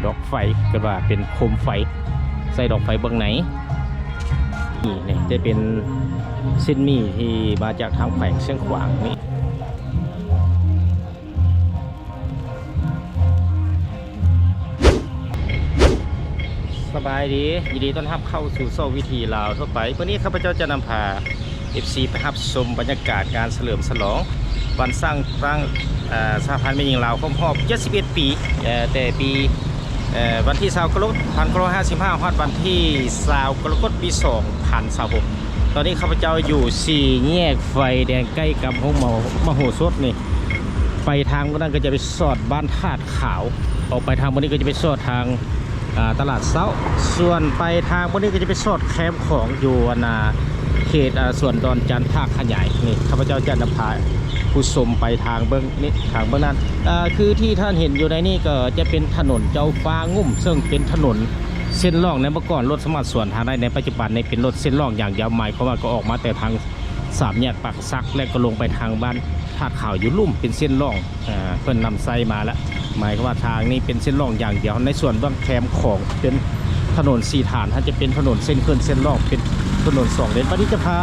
ດອກໄຟ ເອີ້ນວ່າເປັນໂຄມໄຟ ໃສ່ດອກໄຟເບື້ອງໃນ. ນີ້ ນີ້ຈະເປັນເສັ້ນໝີ່ທີ່ມາຈາກທາງແຂວງຊຽງຂວາງນີ້. ສະບາຍດີ ຍິນດີຕ້ອນຮັບເຂົ້າສູ່ຊ່ອງວິຖີລາວທົ່ວໄປ. ມື້ນີ້ຂ້າພະເຈົ້າຈະນຳພາ ເອັຟຊີ ໄປຮັບຊົມບັນຍາກາດງານສະເຫຼີມສະຫຼອງວັນສ້າງຕັ້ງ ເອີ ສະຫະພັນແມ່ຍິງລາວ ຄົບຮອບເຈັດສິບເອັດປີ ເອີ ແຕ່ປີ ເອີ ວັນທີຊາວ ກໍລະກົດ ພັນເກົ້າຮ້ອຍຫ້າສິບຫ້າ ຮອດວັນທີຊາວ ກໍລະກົດ ປີສອງພັນຊາວຫົກ. ຕອນນີ້ຂ້າພະເຈົ້າຢູ່ສີ່ແຍກໄຟແດງ ໃກ້ກັບໂຮງໝໍມະໂຫສົດນີ້. ໄປທາງບາງນັ້ນກໍຈະໄປສອດບ້ານທາດຂາວ, ອອກໄປທາງບາງນີ້ກໍຈະໄປສອດທາງ ອ່າ ຕະຫຼາດເຊົ້າ, ສ່ວນໄປທາງບາງນີ້ກໍຈະໄປສອດແຄມຂອງຢູ່ ອັນນ່າ ເຂດ ອ່າ ສວນດອນຈັນ ພາກຂະຫຍາຍ. ນີ້ ຂ້າພະເຈົ້າຈະນຳພາຜູ້ຊົມໄປທາງເບື້ອງນີ້ ທາງເບື້ອງນັ້ນ. ອ່າ ຄືທີ່ທ່ານເຫັນຢູ່ໃນນີ້ກໍຈະເປັນຖະໜົນເຈົ້າຟ້າງຸ້ມ ເຊິ່ງເປັນຖະໜົນເສັ້ນລ່ອງໃນເມື່ອກ່ອນ ລົດສາມາດສວນທາງໄດ້. ໃນປັດຈຸບັນນີ້ເປັນລົດເສັ້ນລ່ອງຢ່າງດຽວ, ໝາຍຄວາມວ່າກໍອອກມາແຕ່ທາງ ສາມແຍກປາກສັກ ແລະ ກໍລົງໄປທາງບ້ານທາດຂາວຢູ່ລຸ່ມ ເປັນເສັ້ນລ່ອງ ເພິ່ນນຳໃຊ້ມາແລ້ວ. ໝາຍຄວາມວ່າທາງນີ້ເປັນເສັ້ນລ່ອງຢ່າງດຽວ. ໃນສ່ວນເບື້ອງແຄມຂອງເປັນຖະໜົນສີຖານ ຖ້າຈະເປັນຖະໜົນເສັ້ນເພິ່ນເສັ້ນລ່ອງ ເປັນຖະໜົນສອງເລນ. ບັດນີ້ຈະພາ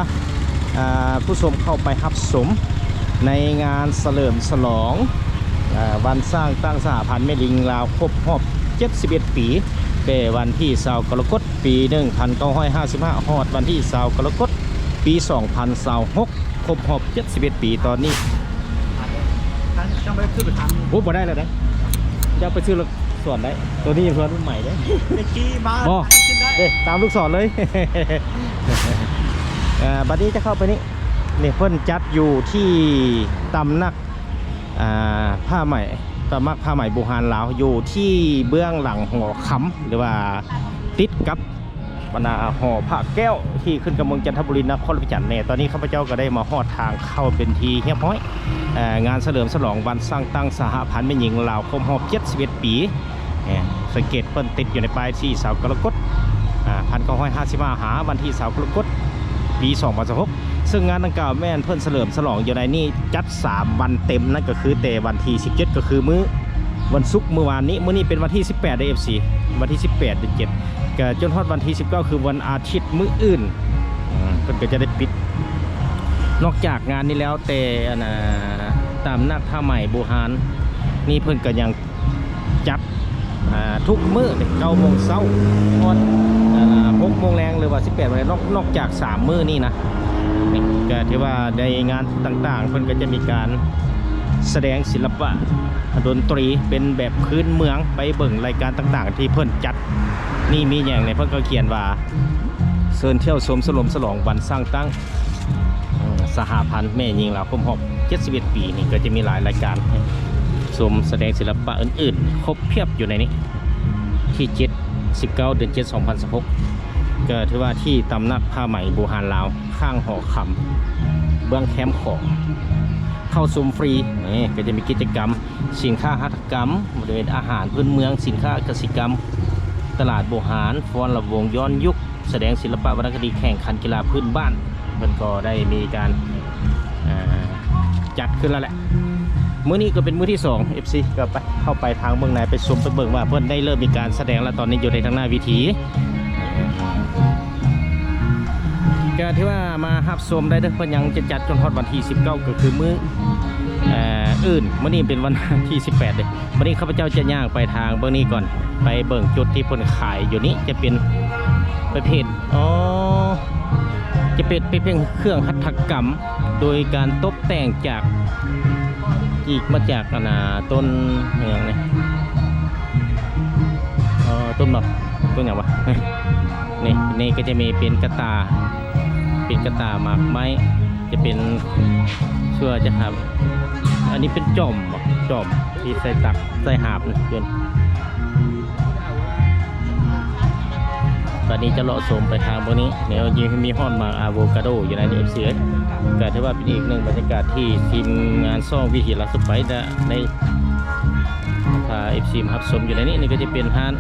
ອ່າ ຜູ້ຊົມເຂົ້າໄປຮັບຊົມໃນງານສະເຫຼີມສະຫຼອງ ອ່າ ວັນສ້າງຕັ້ງສະຫະພັນແມ່ຍິງລາວ ຄົບຮອບເຈັດສິບເອັດປີ ແຕ່ວັນທີຊາວ ກໍລະກົດ ປີໜຶ່ງພັນເກົ້າຮ້ອຍຫ້າສິບຫ້າ ຮອດວັນທີຊາວ ກໍລະກົດ ປີສອງພັນຊາວຫົກ ຄົບຮອບເຈັດສິບເອັດປີ. ຕອນນີ້ ເຈົ້າໄປຄືໄປຖາມ ໂອ້ ບໍ່ໄດ້ແລ້ວເດ້ ເຈົ້າໄປຊື້ລົດສວນໄດ້. ໂຕນີ້ເພື່ອນໃໝ່ເດ້ ໄດ້ຂີ່ມາ ບໍ່ ຂຶ້ນໄດ້ ເດ້ ຕາມລູກສອນເລີຍ. ເອີ ບັດນີ້ຈະເຂົ້າໄປນີ້ ນີ້ເພິ່ນຈັດຢູ່ທີ່ຕຳໜັກ ອ່າ ຜ້າໄໝ ຕຳໜັກຜ້າໄໝບູຮານລາວ ຢູ່ທີ່ເບື້ອງຫຼັງຫໍຄຳ ຫຼືວ່າຕິດກັບ ບັນດາຫໍພະແກ້ວທີ່ຂຶ້ນກັບເມືອງຈັນທະບູລີ ນະຄອນຫຼວງວຽງຈັນແດ່. ຕອນນີ້ຂ້າພະເຈົ້າກໍໄດ້ມາຮອດທາງເຂົ້າເປັນທີ່ຮຽບຮ້ອຍ ເອີ ງານສະເຫຼີມສະຫຼອງວັນສ້າງຕັ້ງສະຫະພັນແມ່ຍິງລາວ ຄົບຮອບເຈັດສິບເອັດປີ. ເອີ ສັງເກດເພິ່ນຕິດຢູ່ໃນປ້າຍ ສີ່ ຊາວ ກໍລະກົດ ອ່າ ພັນເກົ້າຮ້ອຍຫ້າສິບຫ້າ ຫາວັນທີຊາວ ກໍລະກົດ ປີສອງພັນຊາວຫົກ ເຊິ່ງງານດັ່ງກ່າວແມ່ນເພິ່ນສະເຫຼີມສະຫຼອງຢູ່ໃນນີ້ ຈັດສາມວັນເຕັມ ນັ້ນກໍຄືແຕ່ວັນທີສິບເຈັດ ກໍຄືມື້ວັນສຸກມື້ວານນີ້, ມື້ນີ້ເປັນວັນທີສິບແປດເດ້ ເອັຟຊີ ວັນທີສິບແປດເດືອນເຈັດ ກໍຈົນຮອດວັນທີສິບເກົ້າ ຄືວັນອາທິດມື້ອື່ນ ເພິ່ນກໍຈະໄດ້ປິດ. ນອກຈາກງານນີ້ແລ້ວ ແຕ່ອັນນ່າ ຕຳໜັກຜ້າໄໝບູຮານນີ້ ເພິ່ນກໍຍັງຈັດ ອ່າ ທຸກມື້ເດ້ ເກົ້າໂມງເຊົ້າຮອດ ອ່າ ຫົກໂມງແລງ ຫຼືວ່າສິບແປດໂມງແລງ ນອກ ນອກຈາກສາມມື້ນີ້ນະ. ນີ້ກໍຖືວ່າໃນງານຕ່າງໆ ເພິ່ນກໍຈະມີການສະແດງສິລະປະ ດົນຕີເປັນແບບພື້ນເມືອງ ໄປເບິ່ງລາຍການຕ່າງໆທີ່ເພິ່ນຈັດ. ນີ້ມີຫຍັງແດ່ ເພິ່ນກໍຂຽນວ່າ ເຊີນທ່ຽວຊົມສະເຫຼີມສະຫຼອງວັນສ້າງຕັ້ງ ເອີ ສະຫະພັນແມ່ຍິງລາວຄົບຮອບເຈັດສິບເອັດປີ. ນີ້ກໍຈະມີຫຼາຍລາຍການໃຫ້ຊົມ ສະແດງສິລະປະອື່ນໆ ຄົບພຽບຢູ່ໃນນີ້. ທີເຈັດ ສິບເກົ້າ ເດືອນເຈັດ ສອງພັນຊາວຫົກ ກໍຖືວ່າທີ່ຕຳໜັກຜ້າໄໝບູຮານລາວ ຂ້າງຫໍຄຳ ເບື້ອງແຄມຂອງ ເຂົ້າຊົມຟຣີ. ນີ້ກໍຈະມີກິດຈະກຳ ສິນຄ້າຫັດຖະກຳ, ບໍລິເວນອາຫານພື້ນເມືອງ, ສິນຄ້າກະສິກຳ, ຕະຫຼາດບູຮານ, ຟ້ອນລຳວົງຍ້ອນຍຸກ, ສະແດງສິລະປະວັນນະຄະດີ, ແຂ່ງຂັນກິລາພື້ນບ້ານ, ເພິ່ນກໍໄດ້ມີການ ເອີ ຈັດຂຶ້ນແລ້ວແຫຼະ. ມື້ນີ້ກໍເປັນມື້ທີສອງ ເອັຟຊີ ກໍໄປ ເຂົ້າໄປທາງເບື້ອງໃນ ໄປຊົມໄປເບິ່ງວ່າເພິ່ນໄດ້ເລີ່ມມີການສະແດງແລ້ວ. ຕອນນີ້ຢູ່ໃນທາງໜ້າເວທີ ກໍຖືວ່າມາຮັບຊົມໄດ້ເດີ້ ເພິ່ນຍັງຈະຈັດຈົນຮອດວັນທີສິບເກົ້າ ກໍຄືມື້ ເອີ ອື່ນ. ມື້ນີ້ເປັນວັນທີສິບແປດເດ້. ບັດນີ້ຂ້າພະເຈົ້າຈະຍ່າງໄປທາງເບື້ອງນີ້ກ່ອນ ໄປເບິ່ງຈຸດທີ່ເພິ່ນຂາຍຢູ່ນີ້ ຈະເປັນປະເພດ ອໍ ຈະເປັນ ເປັນເຄື່ອງຫັດຖະກຳ ໂດຍການຕົບແຕ່ງຈາກ ອີກມາຈາກ ອັນນ່າ ຕົ້ນຫຍັງນີ້ ເອີ ຕົ້ນໝາກ ຕົ້ນຫຍັງວະ ນີ້ ນີ້ກໍຈະມີເປັນກະຕ່າ ເປັນກະຕ່າໝາກໄມ້ ຈະເປັນ ເພື່ອຈະຫາ ອັນນີ້ເປັນຈອມ ຈອມທີ່ໃສ່ຕັກໃສ່ຫາບນະ ເປັນ ຕອນນີ້ຈະເລາະຊົມໄປທາງເບື້ອງນີ້ ແນວ ມີຮອດໝາກອາໂວກາໂດຢູ່ໃນນີ້ ເອັຟຊີ ເອີຍ. ກໍຖືວ່າເປັນອີກໜຶ່ງບັນຍາກາດທີ່ທີມງານຊ່ອງວິຖີລາວທົ່ວໄປໄດ້ ໄດ້ພາ ເອັຟຊີ ມາຮັບຊົມຢູ່ໃນນີ້. ນີ້ກໍຈະເປັນຮ້ານ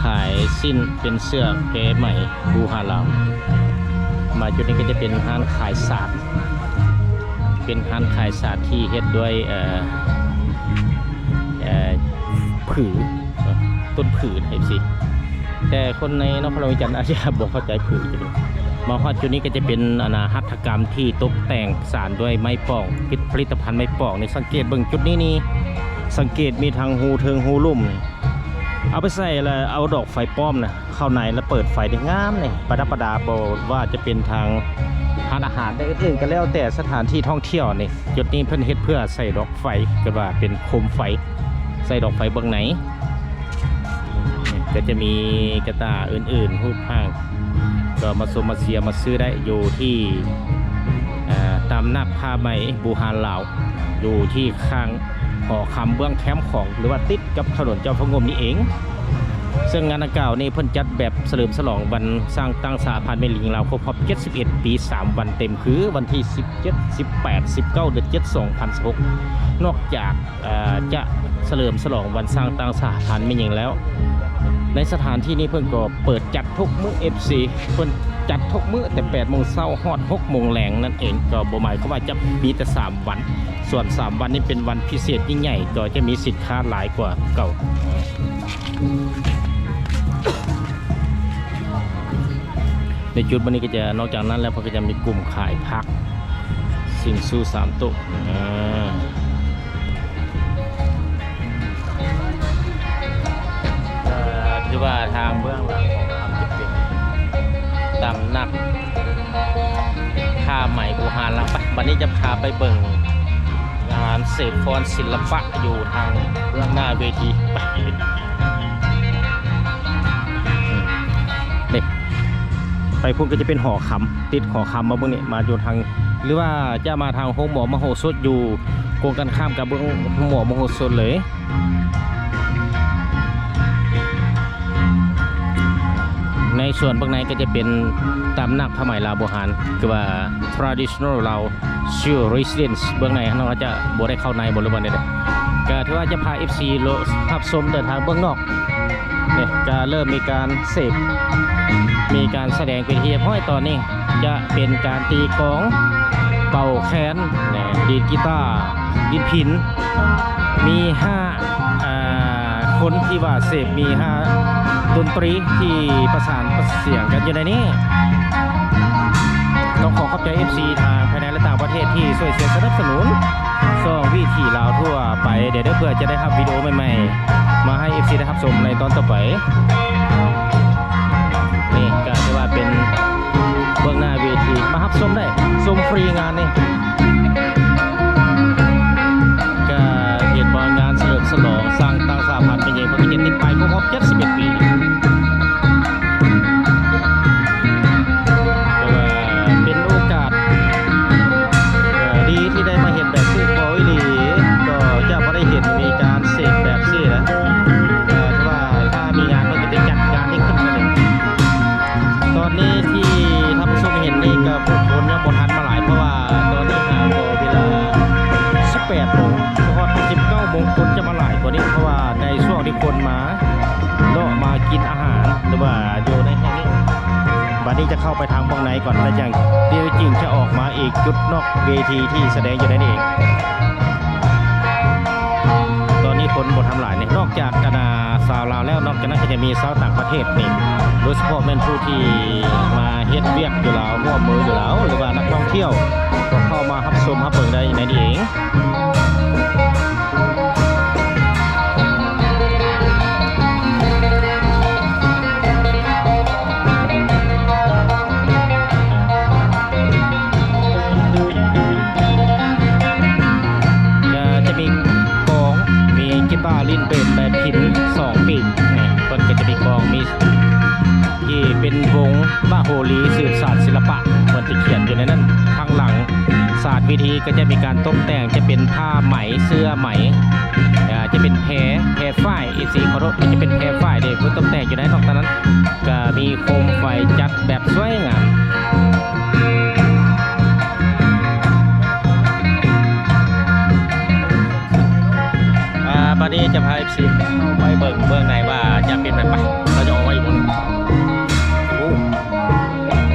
ຂາຍສິ້ນ ເປັນເສື້ອແກໄໝບູຮານລາວ. ມາຈຸດນີ້ກໍຈະເປັນຮ້ານຂາຍສາດ ເປັນຮ້ານຂາຍສາດທີ່ເຮັດດ້ວຍ ເອີ ເອີ ຜື ເອີ ຕົ້ນຜືນ ເອັຟຊີ ແຕ່ຄົນໃນນະຄອນຫຼວງວຽງຈັນອາດຈະບໍ່ເຂົ້າໃຈຜືນ. ມາຮອດຈຸດນີ້ກໍຈະເປັນ ອັນນ່າ ຫັດຖະກຳທີ່ຕົກແຕ່ງສານດ້ວຍໄມ້ປ່ອງ ຜະລິດຕະພັນໄມ້ປ່ອງນີ້. ສັງເກດເບິ່ງຈຸດນີ້ນີ້ ສັງເກດມີທັງຮູເທິງຮູລຸ່ມ ເອົາໄປໃສ່ແລ້ວເອົາດອກໄຟປ້ອມນະ ເຂົ້າໃນແລ້ວເປີດໄຟໄດ້ງາມນີ້ ປະດັບປະດາ. ບໍ່ວ່າຈະເປັນທາງຮ້ານອາຫານ ແລະ ອື່ນໆ ກໍແລ້ວແຕ່ສະຖານທີ່ທ່ອງທ່ຽວນີ້. ຈຸດນີ້ເພິ່ນເຮັດເພື່ອໃສ່ດອກໄຟ ກໍວ່າເປັນໂຄມໄຟ ໃສ່ດອກໄຟເບື້ອງໃນ. ກໍຈະມີກະຕ່າອື່ນໆ ຮູບຮ່າງ ກໍມາຊົມມາເຊຍມາຊື້ໄດ້ຢູ່ທີ່ ເອີ ຕຳໜັກຜ້າໄໝບູຮານລາວ ຢູ່ທີ່ຂ້າງ ຫໍຄຳເບື້ອງແຄມຂອງ ຫຼືວ່າຕິດກັບຖະໜົນເຈົ້າຟ້າງຸ່ມນີ້ເອງ. ເຊິ່ງງານດັ່ງກ່າວນີ້ເພິ່ນຈັດແບບສະເຫຼີມສະຫຼອງວັນສ້າງຕັ້ງສະຫະພັນແມ່ຍິງລາວຄົບຮອບເຈັດສິບເອັດປີ ສາມວັນເຕັມ ຄືວັນທີສິບເຈັດ ສິບແປດ ສິບເກົ້າ ເດືອນເຈັດ ສອງພັນສິບຫົກ. ນອກຈາກ ເອີ ຈະສະເຫຼີມສະຫຼອງວັນສ້າງຕັ້ງສະຫະພັນແມ່ຍິງແລ້ວ ໃນສະຖານທີ່ນີ້ເພິ່ນກໍເປີດຈັດທຸກມື້ ເອັຟຊີ ເພິ່ນຈັດທຸກມື້ ແຕ່ແປດໂມງເຊົ້າຮອດຫົກໂມງແລງນັ້ນເອງ. ກໍບໍ່ໝາຍຄວາມວ່າຈະມີແຕ່ສາມວັນ ສ່ວນສາມວັນນີ້ເປັນວັນພິເສດຍິ່ງໃຫຍ່ ກໍຈະມີສິນຄ້າຫຼາຍກວ່າເກົ່າ. ໃນຈຸດບັດນີ້ກໍຈະ ນອກຈາກນັ້ນແລ້ວ ເພິ່ນກໍຈະມີກຸ່ມຂາຍຜັກ ຊິງຊູສາມໂຕະ ອາ ເອີ ຖືວ່າທາງເບື້ອງຫຼັງຂອງຄຳຈະເປັນຕຳໜັກຜ້າໄໝບູຮານລາວ. ໄປ ບັດນີ້ຈະພາໄປເບິ່ງງານເສບຟ້ອນສິລະປະຢູ່ທາງເບື້ອງໜ້າເວທີ. ໄປ ນີ້ ໄປພຸ້ນກໍຈະເປັນຫໍຄຳ ຕິດຫໍຄຳມາເບິ່ງນີ້ ມາຢູ່ທາງ ຫຼືວ່າຈະມາທາງໂຮງໝໍມະໂຫສົດ ຢູ່ກົງກັນຂ້າມກັບເບື້ອງໂຮງໝໍມະໂຫສົດເລີຍ. ໃນສ່ວນເບື້ອງໃນກໍຈະເປັນຕຳໜັກຜ້າໄໝລາວບູຮານ ຄືວ່າ traditional Lao Shield Residence ເບື້ອງໃນຫັ້ນ ເຮົາຈະບໍ່ໄດ້ເຂົ້າໃນບໍ່ ຫຼືວ່າແນວໃດ ກໍຖືວ່າຈະພາ ເອັຟຊີ ເລາະຮັບຊົມແຕ່ທາງເບື້ອງນອກ. ນີ້ກໍເລີ່ມມີການເສບ ມີການສະແດງເປັນທີ່ຮຽບຮ້ອຍ. ຕອນນີ້ຈະເປັນການຕີກອງ ເປົ່າແຄນ ດີດກີຕາ ດີດພິນ ມີຫ້າ ອ່າ ຄົນທີ່ວ່າເສບ ມີຫ້າດົນຕີທີ່ປະສານປະສຽງກັນຢູ່ໃນນີ້. ຕ້ອງຂໍຂອບໃຈ ເອັຟຊີ ທາງພາຍໃນ ແລະ ຕ່າງປະເທດທີ່ຊ່ວຍເຊຍສະໜັບສະໜູນຊ່ອງວິຖີລາວທົ່ວໄປເດີ ເພື່ອຈະໄດ້ຮັບວິດີໂອໃໝ່ໆ ມາໃຫ້ ເອັຟຊີ ໄດ້ຮັບຊົມໃນຕອນຕໍ່ໄປ. ນີ້ກໍຖືວ່າເປັນເບື້ອງໜ້າເວທີ ມາຮັບຊົມໄດ້ ຊົມຟຣີງານນີ້. ກະເຮັດວ່າງານສະເຫຼີມສະຫຼອງສ້າງຕັ້ງສະຫະພັນແມ່ຍິງ ເພິ່ນກະເຈັດສິບປາຍ ຄົບຮອບເຈັດສິບເອັດປີ. ກະວ່າເປັນໂອກາດ ເອີ ດີທີ່ໄດ້ມາເຫັນແບບຊື່ພໍອີ່ຫຼີ ກໍຈະບໍ່ໄດ້ເຫັນມີການເສບແບບຊີ້ນະ. ເອີ ຖືວ່າຖ້າມີງານ ເພິ່ນກະຈະຈັດງານນີ້ຂຶ້ນມາເລີຍ. ຕອນນີ້ທີ່ທ່ານຜູ້ຊົມເຫັນນີ້ກໍຜູ້ຄົນຍັງບໍ່ທັນມາຫຼາຍ ເພາະວ່າຕອນນີ້ຫາກໍເວລາສິບແປດໂມງ ຮອດສິບເກົ້າໂມງ ຄົນຈະມາຫຼາຍກວ່ານີ້ ເພາະວ່າໃນຊ່ວງທີ່ຄົນມາເລາະມາກິນອາຫານ ຫຼືວ່າຢູ່ໃນແຫ່ງນີ້. ບັດນີ້ຈະເຂົ້າໄປທາງໝ່ອງໃນກ່ອນ ແລ້ວຈັ່ງ ດຽວຈຶ່ງຈະອອກມາອີກຈຸດນອກເວທີທີ່ສະແດງຢູ່ໃນນີ້ເອງ. ຕອນນີ້ຄົນບໍ່ທັນຫຼາຍນີ້ ນອກຈາກ ອັນນ່າ ຊາວລາວແລ້ວ ນອກຈາກນັ້ນກໍຈະມີຊາວຕ່າງປະເທດນີ້ ໂດຍສະເພາະແມ່ນຜູ້ທີ່ມາເຮັດວຽກຢູ່ລາວ ຮ່ວມມືຢູ່ລາວ ຫຼືວ່ານັກທ່ອງທ່ຽວ ກໍເຂົ້າມາຮັບຊົມຮັບເບິ່ງໄດ້ໃນນີ້ເອງ. ກະຈະມີກອງ ມີກີຕາ ຫຼິ້ນເບສ ແລະ ພິນສອງປີກ ເພິ່ນກະຈະມີກອງ ມີທີ່ເປັນວົງມະໂຫຣີສືບສານສິລະປະ ເພິ່ນຈະຂຽນຢູ່ໃນນັ້ນ. ທາງຫຼັງສາດເວທີກະຈະມີການຕົກແຕ່ງ ຈະເປັນຜ້າໄໝ ເສື້ອໄໝ ອາ ຈະເປັນແພ ແພຝ້າຍ ເອັຟຊີ ຂໍໂທດ ຈະເປັນແພຝ້າຍເດ້ ເພິ່ນຕົກແຕ່ງຢູ່ໃນ. ນອກຈາກນັ້ນກະມີໂຄມໄຟຈັດແບບສວຍງາມ. ອາ ບາດນີ້ຈະພາ ເອັຟຊີ ເຂົ້າໄປເບິ່ງເບື້ອງໃນວ່າຈະເປັນແບບໃດ ເຂົາຈະອອກມາຢູ່ບ່ອນ ໂອ້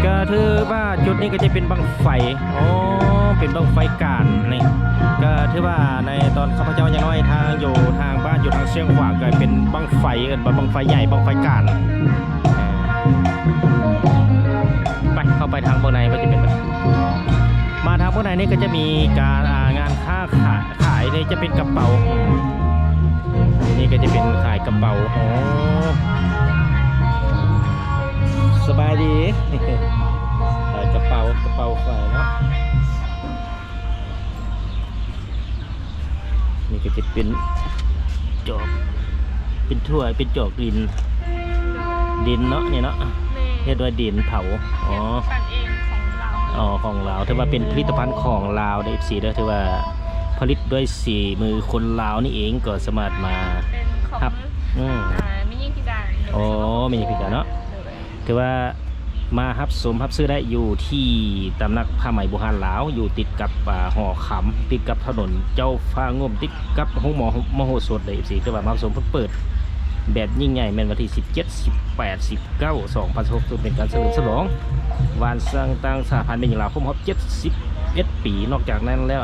ກະຖືວ່າຈຸດ ນີ້ກໍຈະເປັນບັ້ງໄຟ ໂອ້ ເປັນບັ້ງໄຟການນີ້ ກໍຖືວ່າໃນຕອນຂ້າພະເຈົ້າຍັງນ້ອຍ ທາງຢູ່ທາງບ້ານຢູ່ທາງຊຽງຂວາງ ກໍເປັນບັ້ງໄຟ ເອີ້ນວ່າບັ້ງໄຟໃຫຍ່ ບັ້ງໄຟການ ເອີ ໄປ ເຂົ້າໄປທາງເບື້ອງໃນ ມັນຈະເປັນ ມາທາງເບື້ອງໃນນີ້ກໍຈະມີການ ອ່າ ງານຄ້າຂາຍ ຂາຍນີ້ຈະເປັນກະເປົາ ນີ້ກໍຈະເປັນຂາຍກະເປົາ ໂອ້ ສະບາຍດີ ຂາຍກະເປົາ ກະເປົາຂາຍເນາະ ນີ້ກໍຈະເປັນຈອກ ເປັນຖ້ວຍ ເປັນຈອກດິນ ດິນເນາະ ນີ້ເນາະ ແມ່ນ ເຮັດດ້ວຍດິນເຜົາ ອໍ ເຮັດກັນເອງຂອງລາວ ອໍ ຂອງລາວ ຖືວ່າເປັນຜະລິດຕະພັນຂອງລາວເດີ ເອັຟຊີ ເດີ ຖືວ່າຜະລິດດ້ວຍສີມືຄົນລາວນີ້ເອງ ກໍສາມາດມາ ເປັນຂອງ ຮັບ ອືມ ອ່າ ແມ່ຍິງພິການ ໂດຍ ອໍ ແມ່ຍິງພິການເນາະ ໂດຍ ຖືວ່າມາຮັບຊົມຮັບຊື້ໄດ້ຢູ່ທີ່ຕຳໜັກຜ້າໄໝບູຮານລາວ ຢູ່ຕິດກັບ ອ່າ ຫໍຄຳ ຕິດກັບຖະໜົນເຈົ້າຟ້າງຸ້ມ ຕິດ ກັບໂຮງໝໍມະໂຫສົດເດີ ເອັຟຊີ ຖືວ່າມາຊົມເພິ່ນເປີດແບບຍິ່ງໃຫຍ່ ແມ່ນວັນທີສິບເຈັດ ສິບແປດ ສິບເກົ້າ ສອງພັນສິບຫົກ ເຊິ່ງເປັນການສະເຫຼີມສະຫຼອງວານສ້າງຕັ້ງສະຫະພັນແມ່ຍິງລາວຄົບຮອບເຈັດສິບເອັດປີ. ນອກຈາກນັ້ນແລ້ວ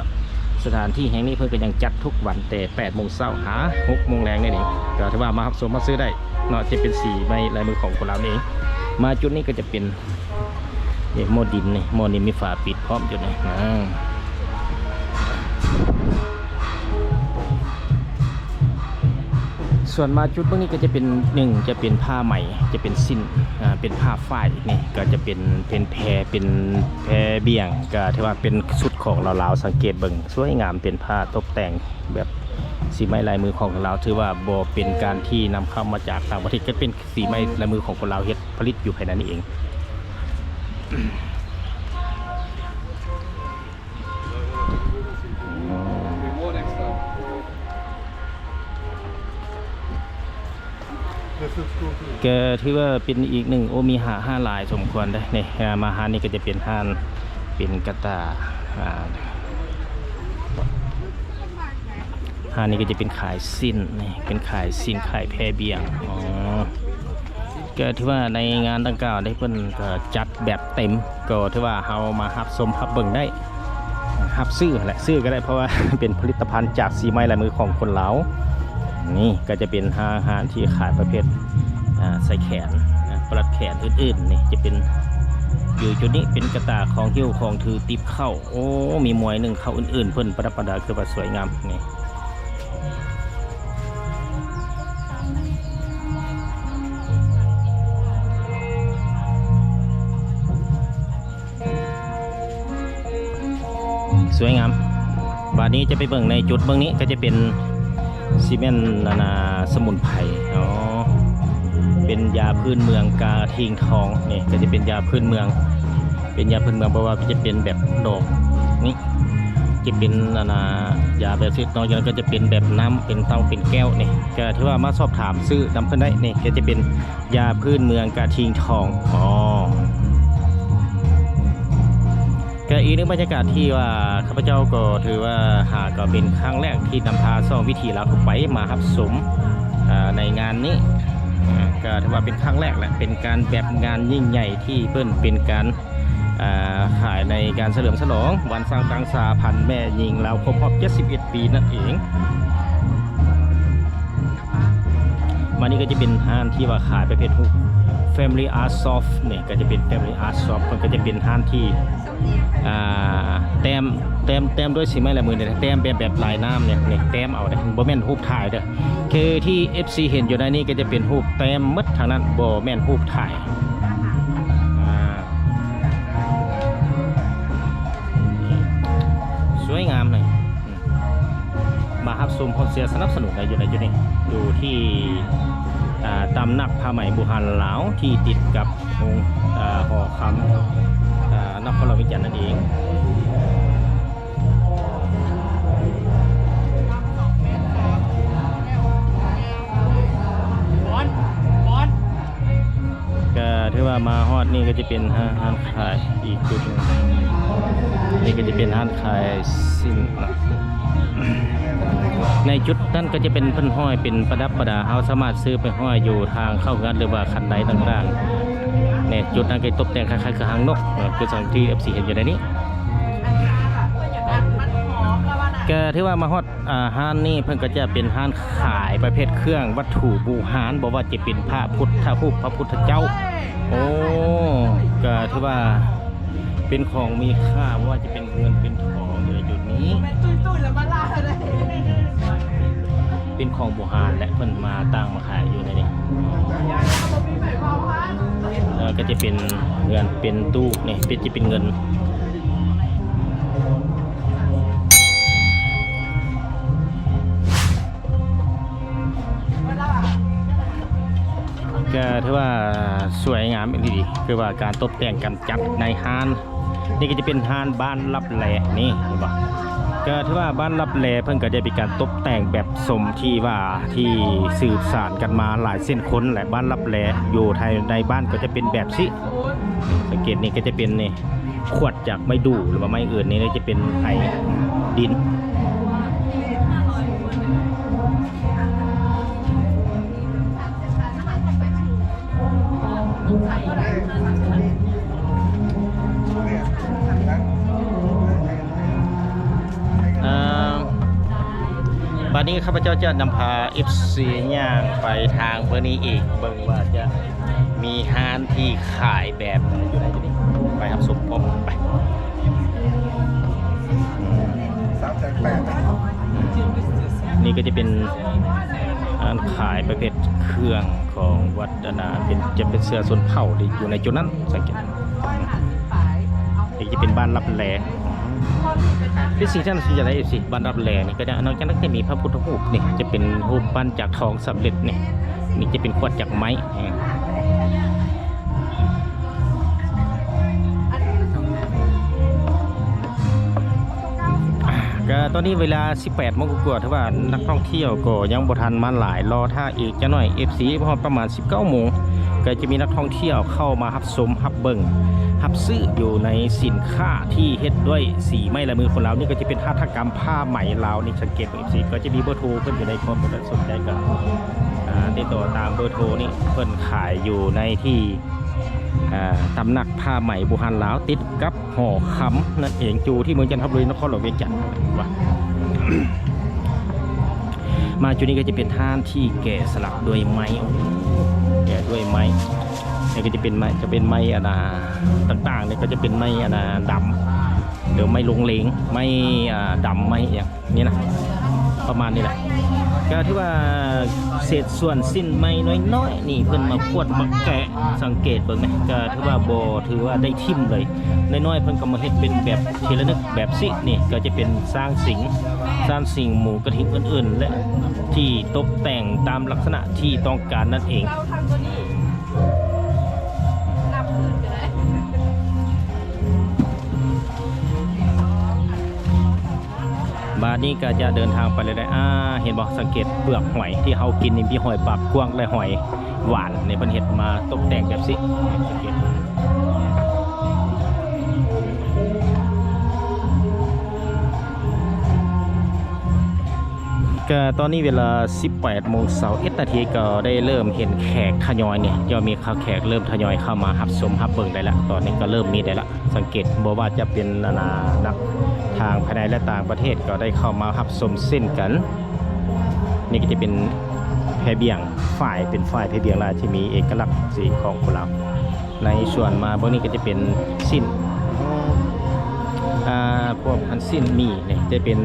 ສະຖານທີ່ແຫ່ງນີ້ເພິ່ນກໍຍັງຈັດທຸກວັນແຕ່ແປດໂມງເຊົ້າຫາຫົກໂມງແລງນັ້ນເອງ ກໍຖືວ່າມາຮັບຊົມຮັບຊື້ໄດ້ເນາະ ຈະເປັນສີໄມ້ລາຍມືຂອງຄົນລາວນີ້ເອງ. ມາຈຸດນີ້ກໍຈະເປັນ ນີ້ໝໍ້ດິນນີ້ ໝໍ້ດິນມີຝາປິດພ້ອມຢູ່ນີ້ ອ່າ ສ່ວນມາຈຸດເບິ່ງນີ້ກໍຈະເປັນ ໜຶ່ງ ຈະເປັນຜ້າໄໝ ຈະເປັນສິ້ນ ອ່າ ເປັນຜ້າຝ້າຍ ນີ້ກໍຈະເປັນ ເປັນແພ ເປັນແພບ່ຽງ ກໍຖືວ່າເປັນຊຸດຂອງລາວໆ ສັງເກດເບິ່ງ ສວຍງາມ ເປັນຜ້າຕົບແຕ່ງແບບສີໄມ້ລາຍມືຂອງລາວ ຖືວ່າບໍ່ເປັນການທີ່ນຳເຂົ້າມາຈາກຕ່າງປະເທດ ກໍເປັນສີໄມ້ລາຍມືຂອງຄົນລາວເຮັດ ຜະລິດຢູ່ພາຍໃນນີ້ເອງ. ກໍຖືວ່າເປັນອີກໜຶ່ງ ໂອ້ ມີຫ້າ ຫ້າງຫຼາຍສົມຄວນເດ້ນີ້. ມາຮ້ານນີ້ກໍຈະເປັນຮ້ານ ເປັນກະຕ່າ ອ່າ ຮ້ານນີ້ກໍຈະເປັນຂາຍສິ້ນນີ້ ເປັນຂາຍສິ້ນ ຂາຍແພບ່ຽງ ອໍ ກໍຖືວ່າໃນງານດັ່ງກ່າວນີ້ ເພິ່ນກໍຈັດແບບເຕັມ ກໍຖືວ່າເຮົາມາຮັບຊົມຮັບເບິ່ງໄດ້ ຮັບຊື້ແຫຼະ ຊື້ກໍໄດ້ ເພາະວ່າເປັນຜະລິດຕະພັນຈາກສີໄມ້ລາຍມືຂອງຄົນລາວ. ນີ້ກໍຈະເປັນຫ້າງຮ້ານທີ່ຂາຍປະເພດ ອ່າ ສາຍແຂນ ອ່າ ປະຫຼັດແຂນອື່ນໆ ນີ້ຈະເປັນ ຢູ່ຈຸດນີ້ເປັນກະຕ່າ ຂອງຫິ້ວ ຂອງຖື ຕິບເຂົ້າ ໂອ້ ມີໝວຍໜຶ່ງເຂົ້າອື່ນໆ ເພິ່ນປະດັບປະດາ ຄືວ່າສວຍງາມນີ້. ສວຍງາມ. ບາດນີ້ຈະໄປເບິ່ງໃນຈຸດເບິ່ງນີ້ ກໍຈະເປັນ ຊິແມ່ນ ອັນນ່າ ສະໝຸນໄພ ອໍ ເປັນຢາພື້ນເມືອງກະທິງທອງ ນີ້ກໍຈະເປັນຢາພື້ນເມືອງ ເປັນຢາພື້ນເມືອງ ເພາະວ່າຈະເປັນແບບດອກນີ້ ຈະເປັນ ອັນນ່າ ຢາແບບຊີ້ ນອກຈາກນັ້ນກໍຈະເປັນແບບນ້ຳ ເປັນເຕົ້າ ເປັນແກ້ວນີ້ ກໍຖືວ່າມາສອບຖາມຊື້ນຳເພິ່ນໄດ້. ນີ້ກໍຈະເປັນຢາພື້ນເມືອງກະທິງທອງ ອໍ ກໍອີກໜຶ່ງບັນຍາກາດທີ່ວ່າຂ້າພະເຈົ້າກໍຖືວ່າຫາກໍເປັນຄັ້ງແລກທີ່ນຳພາຊ່ອງວິຖີລາວທົ່ວໄປມາຮັບຊົມ ອ່າ ໃນງານນີ້ ອ່າ ກໍຖືວ່າເປັນຄັ້ງແລກແຫຼະ ເປັນການແບບງານຍິ່ງໃຫຍ່ທີ່ເພິ່ນເປັນການ ອ່າ ຂາຍໃນການສະເຫຼີມສະຫຼອງວັນສ້າງຕັ້ງສະຫະພັນແມ່ຍິງລາວຄົບຮອບເຈັດສິບເອັດປີນັ້ນເອງ. ມານີ້ກໍຈະເປັນຮ້ານທີ່ວ່າຂາຍປະເພດຮູບ Family Art Shop ນີ້ກໍຈະເປັນ Family Art Shop ເພິ່ນກໍຈະເປັນຮ້ານທີ່ ອ່າ ແຕ້ມ ແຕ້ມ ແຕ້ມດ້ວຍສີໄມ້ລາຍມືນີ້ ແຕ້ມແບບ ແບບລາຍນ້ຳນີ້ ນີ້ແຕ້ມເອົາເດ້ ບໍ່ແມ່ນຮູບຖ່າຍເດີ. ຄືທີ່ ເອັຟຊີ ເຫັນຢູ່ໃນນີ້ກໍຈະເປັນຮູບແຕ້ມໝົດທັງນັ້ນ ບໍ່ແມ່ນຮູບຖ່າຍ ອ່າ ສວຍງາມເລີຍ. ມາຮັບຊົມ ຮ່ວມເຊຍ ສະໜັບສະໜູນໄດ້ຢູ່ໃນຈຸດນີ້ ຢູ່ທີ່ ອ່າ ຕຳໜັກຜ້າໄໝບູຮານລາວ ທີ່ຕິດກັບໂຮງ ອ່າ ຫໍຄຳ ອ່າ ນະຄອນຫຼວງວຽງຈັນນັ້ນເອງ. ກໍຖືວ່າມາຮອດນີ້ກໍຈະເປັນຮ້ານ ຮ້ານຂາຍອີກຈຸດໜຶ່ງ ນີ້ກໍຈະເປັນຮ້ານຂາຍສິ້ນເນາະ ນີ້ ໃນຈຸດນັ້ນກໍຈະເປັນເພິ່ນຫ້ອຍເປັນປະດັບປະດາ ເຮົາສາມາດຊື້ໄປຫ້ອຍຢູ່ທາງເຂົ້າເຮືອນ ຫຼືວ່າຄັນໄດຕ່າງໆ. ໃນຈຸດນັ້ນກໍຕົບແຕ່ງຄ້າຍໆຄືຫາງນົກເນາະ ຄືສັງທີ່ເອັຟຊີເຫັນຢູ່ໃນນີ້. ກໍຖືວ່າມາຮອດ ອ່າ ຮ້ານນີ້ເພິ່ນກໍຈະເປັນຮ້ານຂາຍປະເພດເຄື່ອງວັດຖຸບູຮານ ບໍ່ວ່າຈະເປັນພະພຸດທະຮູບ ພະພຸດທະເຈົ້າ. ໂອ້ ກໍຖືວ່າເປັນຂອງມີຄ່າ ບໍ່ວ່າຈະເປັນເງິນເປັນທອງຢູ່ໃນຈຸດນີ້. ເປັນຂອງບູຮານ ແລະ ເພິ່ນມາຕັ້ງມາຂາຍຢູ່ໃນນີ້. ແລ້ວກໍຈະເປັນເຮືອນເປັນຕູ້ນີ້ ເປັນ ຈະເປັນເງິນ. ກໍຖືວ່າສວຍງາມອີ່ຫຼີ ຄືວ່າການຕົບແຕ່ງການຈັດໃນຮ້ານ. ນີ້ກໍຈະເປັນຮ້ານບ້ານລັບແລ ນີ້ເຫັນບໍ່? ກໍຖືວ່າບ້ານລັບແລເພິ່ນກໍຈະມີການຕົບແຕ່ງແບບສົມທີ່ວ່າ ທີ່ສືບສານກັນມາຫຼາຍເຊັ່ນຄົນ ແລະ ບ້ານລັບແລຢູ່ພາຍໃນບ້ານກໍຈະເປັນແບບຊີ້. ສັງເກດນີ້ກໍຈະເປັນນີ້ ຂວດຈາກໄມ້ດູ່ ຫຼືວ່າໄມ້ອື່ນນີ້ ຈະເປັນໄຫດິນ. ເອີ ບັດນີ້ຂ້າພະເຈົ້າຈະນຳພາເອັຟຊີຍ່າງໄປທາງເບື້ອງນີ້ອີກ ເບິ່ງວ່າຈະມີຮ້ານທີ່ຂາຍແບບໃດຢູ່ໃນນີ້ ໄປຮັບຊົມພ້ອມກັນໄປ. ສາມແສນແປດ. ນີ້ກໍຈະເປັນຮ້ານຂາຍປະເພດເຄື່ອງຂອງວັດ ອັນນ່າ ເປັນ ຈະເປັນເຊື້ອຊົນເຜົ່າທີ່ຢູ່ໃນຈຸດນັ້ນ ສັງເກດ. ນີ້ຈະເປັນບ້ານລັບແລ ເປັນສິ່ງທີ່ໜ້າສົນໃຈຫຼາຍ ເອັຟຊີ ບ້ານລັບແລນີ້ກໍຈະ ນອກຈາກນັ້ນຈະມີພະພຸດທະຮູບ ນີ້ຈະເປັນຮູບປັ້ນຈາກທອງສຳເລັດ ນີ້ ນີ້ຈະເປັນຂວດຈາກໄມ້. ກໍຕອນນີ້ເວລາສິບແປດໂມງກວ່າໆ ຖືວ່ານັກທ່ອງທ່ຽວກໍຍັງບໍ່ທັນມາຫຼາຍ ລໍຖ້າອີກຈັກໜ້ອຍ ເອັຟຊີ ຮອດປະມານສິບເກົ້າໂມງ ກໍຈະມີນັກທ່ອງທ່ຽວເຂົ້າມາຮັບຊົມ ຮັບເບິ່ງ ຮັບຊື້ຢູ່ໃນສິນຄ້າທີ່ເຮັດດ້ວຍສີໄມ້ລາຍມືຄົນລາວ. ນີ້ກໍຈະເປັນຫັດຖະກຳຜ້າໄໝລາວ ນີ້ສັງເກດເບິ່ງ ເອັຟຊີ ກໍຈະມີເບີໂທເພິ່ນຢູ່ໃນຄອມ ຖ້າສົນໃຈກໍ ອ່າ ຕິດຕໍ່ຕາມເບີໂທນີ້ ເພິ່ນຂາຍຢູ່ໃນທີ່ ອ່າ ຕຳໜັກຜ້າໄໝບູຮານລາວ ຕິດກັບຫໍຄຳນັ້ນເອງ ຢູ່ທີ່ເມືອງຈັນທະບູລີ ນະຄອນຫຼວງວຽງຈັນ. ວ່າ ມາຈຸດນີ້ກໍຈະເປັນຮ້ານທີ່ແກະສະຫຼັກດ້ວຍໄມ້ ໂອ້ ແກະດ້ວຍໄມ້ ນີ້ກໍຈະເປັນໄມ້ ຈະເປັນໄມ້ ອັນນ່າ ຕ່າງໆ ນີ້ກໍຈະເປັນໄມ້ ອັນນ່າ ດຳ ຫຼືໄມ້ລົງເລງ ໄມ້ ອ່າ ດຳ ໄມ້ຫຍັງ ນີ້ນະ ປະມານນີ້ແຫຼະ. ກໍຖືວ່າເສດສ່ວນຊິ້ນໄມ້ນ້ອຍໆ ນີ້ເພິ່ນມາຂວດມາແກະ ສັງເກດເບິ່ງແມະ ກໍຖືວ່າບໍ່ຖືວ່າໄດ້ຖິ້ມເລີຍ. ນ້ອຍໆ ເພິ່ນກໍມາເຮັດເປັນແບບທີ່ລະນຶກແບບຊີ້ ນີ້ກໍຈະເປັນຊ້າງສິງ ຊ້າງສິງ ໝູກະທິງ ອື່ນໆ ແລະ ທີ່ຕົບແຕ່ງຕາມລັກສະນະທີ່ຕ້ອງການນັ້ນເອງ. ບາດນີ້ກໍຈະເດີນທາງໄປເລື້ອຍໆ. ອ່າ ເຫັນບໍ່? ສັງເກດເປືອກຫອຍທີ່ເຮົາກິນນີ້ ມີຫອຍປາກກວ້າງ ແລະ ຫອຍຫວານນີ້ ເພິ່ນເຮັດມາຕົກແຕ່ງແບບຊີ້. ກໍຕອນນີ້ເວລາສິບແປດໂມງຊາວເອັດນາທີ ກໍໄດ້ເລີ່ມເຫັນແຂກທະຍອຍນີ້ ກໍມີແຂກເລີ່ມທະຍອຍເຂົ້າມາຮັບຊົມຮັບເບິ່ງໄດ້ລະ. ຕອນນີ້ກໍເລີ່ມມີໄດ້ລະ ສັງເກດ ບໍ່ວ່າຈະເປັນ ອັນນ່າ ນັກທາງພາຍໃນ ແລະ ຕ່າງປະເທດ ກໍໄດ້ເຂົ້າມາຮັບຊົມເຊັ່ນກັນ. ນີ້ກໍຈະເປັນແພບຽງ ຝ້າຍ ເປັນຝ້າຍແພບຽງລາວທີ່ມີເອກະລັກສີຂອງຄົນລາວ. ໃນສ່ວນມາເບິ່ງນີ້ກໍຈະເປັນຊິ້ນ ອ່າ ພວກອັນຊິ້ນໝີ່ນີ້ ຈະເປັນ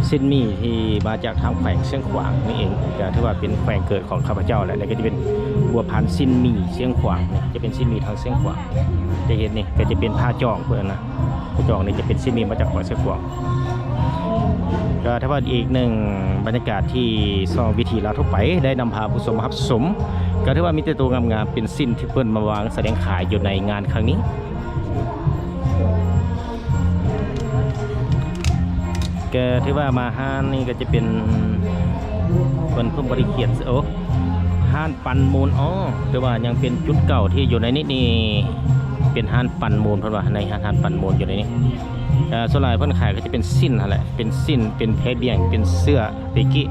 ຊິ້ນໝີ່ທີ່ມາຈາກທາງແຂວງຊຽງຂວາງນີ້ເອງ ກໍຖືວ່າເປັນແຂວງເກີດຂອງຂ້າພະເຈົ້າແຫຼະ. ແລ້ວກໍຈະເປັນບົວພັນຊິ້ນໝີ່ຊຽງຂວາງນີ້ ຈະເປັນຊິ້ນໝີ່ທາງຊຽງຂວາງ. ຈະເຫັນນີ້ກໍຈະເປັນຜ້າຈອງເພິ່ນນະ ຜູ້ຈອງນີ້ຈະເປັນຊິ້ນໝີ່ມາຈາກແຂວງຊຽງຂວາງ. ກໍຖືວ່າອີກໜຶ່ງບັນຍາກາດທີ່ຊ່ອງວິຖີລາວທົ່ວໄປໄດ້ນຳພາຜູ້ຊົມມາຮັບຊົມ ກໍຖືວ່າມີແຕ່ໂຕງາມໆ ເປັນຊິ້ນທີ່ເພິ່ນມາວາງສະແດງຂາຍຢູ່ໃນງານຄັ້ງນີ້. ກໍຖືວ່າມາຮ້ານນີ້ກໍຈະເປັນ ເພິ່ນ ເພິ່ນບໍ່ໄດ້ຂຽນ ໂອ້ ຮ້ານ ປັ່ນມູນ ອໍ ແຕ່ວ່າຍັງເປັນຈຸດເກົ່າທີ່ຢູ່ໃນນີ້ນີ້ ເປັນຮ້ານປັ່ນມູນ ເພິ່ນວ່າ ໃນຮ້ານ ຮ້ານປັ່ນມູນຢູ່ໃນນີ້. ກະສ່ວນຫຼາຍເພິ່ນຂາຍກໍຈະເປັນສິ້ນຫັ້ນແຫຼະ ເປັນສິ້ນ ເປັນແພບຽງ ເປັນເສື້ອເຕກິ